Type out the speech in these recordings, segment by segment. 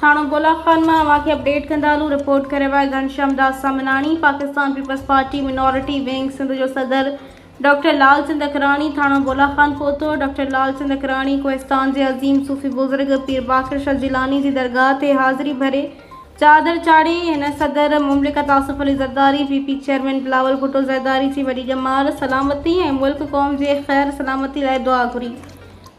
ٿاڻو بولا خان مان اوهان کي اپڊيٽ ڪندا هلون رپورٽ ڪري رهيو آهي Ghanshyam Das Samnani Pakistan Peoples Party minority wing Sindh جو صدر ڊاڪٽر لال چند اڪراڻي ٿاڻو بولا خان پهتو ڊاڪٽر لال چند اڪراڻي ڪوهستان جي عظيم صوفي بزرگ پير باقر شاهه جيلاني جي درگاهه تي حاضري ڀري چادر چاڙهي هن صدر مملڪت Asif Ali Zardari, P P chairman Bilawal Bhutto Zardari جي وڏي ڄمار، سلامتي ۽ ملڪ قوم جي خير سلامتي لاء دعا گهري.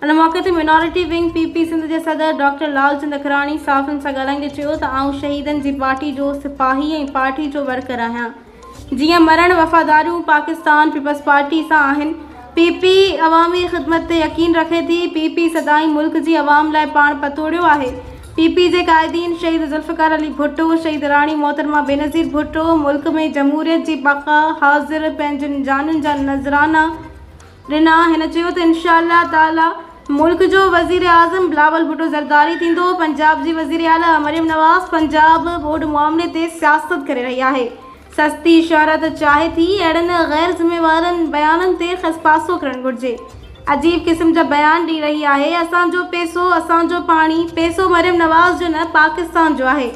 ان موقعي تي minority wing P P Sindh جي صدر ڊاڪٽر لال چند اکراڻي صحافين سان ڳالهائيندي چيو ته آئون شهيدن جي پارٽي جو سپاهي ۽ پارٽي جو ورڪر آهيان. جيئن مرڻ وفاداريون پاڪستان پيپلز پارٽي سان آهن، پي پي عوامي خدمت تي يقين رکي ٿي، پي پي سدائين ملڪ جي عوام لاء پاڻ پتوڙيو آهي، پي پي جي قائدين شهيد ذوالفقار علي ڀٽو، شهيد راڻي محترمه بينظير ڀٽو ملڪ ۾ جمهوريت جي بقا حاضر پنهنجين جانين جا نذرانا ڏنا، هن چيو ته انشاء الله تعاليٰ ملڪ جو وزيراعظم بلاول ڀٽو زرداري ٿيندو، پنجاب جي وزيراعليٰ مريم نواز پنجاب ٻوڏ معاملي تي سياست ڪري رهي آهي، سستي شهرت چاهي ٿي، اهڙن غير ذميوارن بيانن تي کيس پاسو ڪرڻ گهرجي، عجيب قسم جا بيان ڏئي رهي آهي، اسان جو پيسو اسان جو پاڻي، پيسو مريم نواز جو نه پاڪستان جو آهي،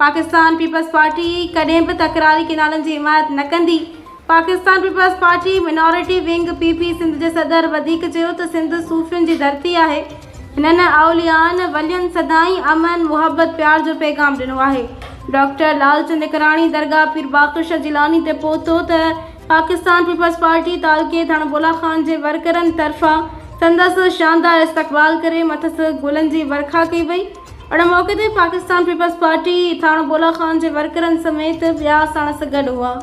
پاڪستان پيپلز پارٽي ڪڏهن به تڪراري ڪينالن جي حمايت نه ڪندي. Pakistan Peoples Party minority wing P P Sindh جي صدر وڌيڪ چيو ته سنڌ صوفين جي ڌرتي آهي، هنن اوليائن ولين سدائين امن، محبت، پيار جو پيغام ڏنو آهي. ڊاڪٽر لال چند اڪراڻي درگاهه پير باقر شاهه جيلاني تي پهتو ته پاڪستان پيپلز پارٽي تعلقي ٿاڻو بولا خان جي ورڪرن طرفان سندس شاندار استقبال ڪري مٿس گلن جي ورکا ڪئي وئي. ان موقعي تي پاڪستان پيپلز پارٽي ٿاڻو بولا خان جي ورڪرن سميت ٻيا ساڻس گڏ هئا.